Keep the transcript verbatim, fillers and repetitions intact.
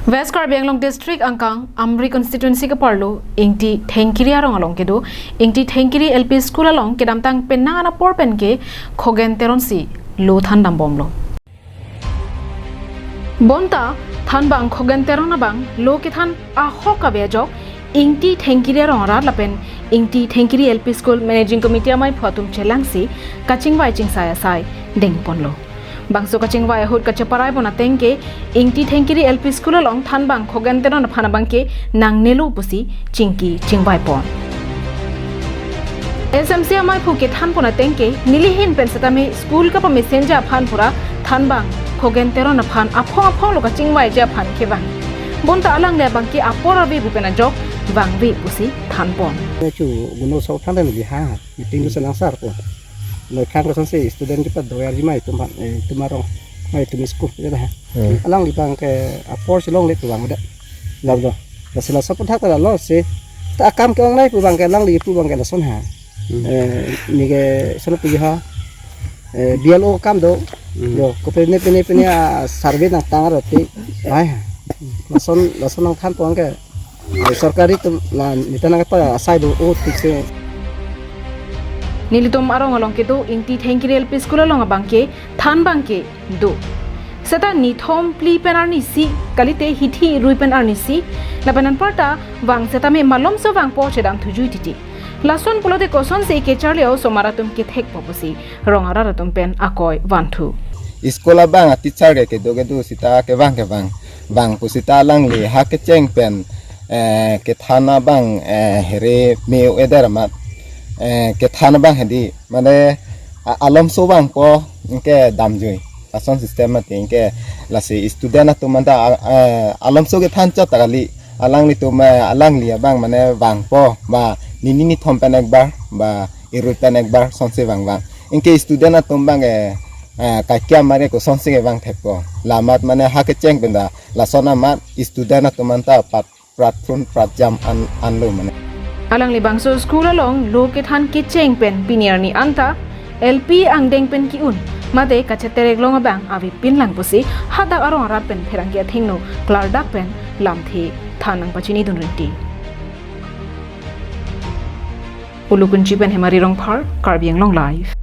West Karbi Anglong District angkang Amri Constituency keparlo Ingti Thengkiri arong along kedo Ingti Thengkiri L P School along kedamtang penang an apor pen ke Khogen Teron si lo than dambomlo. Bonta thanbang Khogen Teron abang lo kethan ahok ave ajok Ingti Thengkiri arong arat lapen Ingti Thengkiri L P School Managing Committee amei phu atum chelangsi kachingvai chingsai asai dengponlo. Bangso kachingvai ahut kacheparai pon ateng ke Ingti Thengkiri L P School along thanbang Khogen Teron aphan abang ke nangnelo pusi chingki chingvai pon. S M C amei phu kethan pon ateng ke nelihin pen setame school kapamesen ja aphan pura thanbang Khogen Teron aphan aphong aphong lo kachingvai ja aphan kevang. Bonta alangli abang ke apor ave pu pen ajok vangve pusi thanpon. Chu guno sok than dan biha meeting tu senang sar ko. Noi khang ko sanse student kita doyar ji mai tum ban, eh, tum arong mai tum school ya dah. Hmm. Alangli abang ke apor si longle pu abang dak. Lam do. Lasi laso pu thak ta lo si. Ta akam ke-ong nai pu abang ke alangli pu abang ke lason ha. Hmm. Eh, ne ke sono pu ha. Eh, B L O akam do. Hmm. Yo, kopine pine pine a survey nangtang arlo te. Ai. Lason lason nangthan pu abang ke. Eh, sorkari atum la neta nangkata asai do o thik se. Nelitum arong along kedo Ingti Thengkiri L P School along abang ke thanbang kedo. Seta nithom phli pen arnisi kalite hithi rui pen arnisi lapen anparta vang setame malomso vangpo chedam thujui titi. Lason pulote kosonsi kecharli a-osomar atum kethekpo pusi rong arat atum pen akoi vanthu. School abang a teacher ke kedo kedo seta kevang kevang vang pusita alangli ha kecheng pen, eh, kethan abang, eh, here me-o eder amat, eh, kethan abang hedi mane a-, alomso vangpo anke damjui. Lason system mati anke lasi student atum anta a-, eh, alomso kethan chot ta kali alanglitum, eh, alangli abang mane vangpo ba nini nithom pen ekbar ba irui pen ekbar sonsi vang vang. Anke student atum abang, eh, eh, kaikia mare kosonsi kevang thekpo. La amat mane ha kecheng pen ta lason amat student atum anta pat prat phun prat jam an, anlo mane. Alangli bangso school along lo kethan kecheng pen pini arni anta L P angdeng pen ki-un mate kacheterek long abang avepin lang pusi hadak arong arat pen pherangke athengno klardak pen lamthe than nangpachini dun rinti. Ulukunchi pen Hemari Rongphar, Karbi Anglong Live.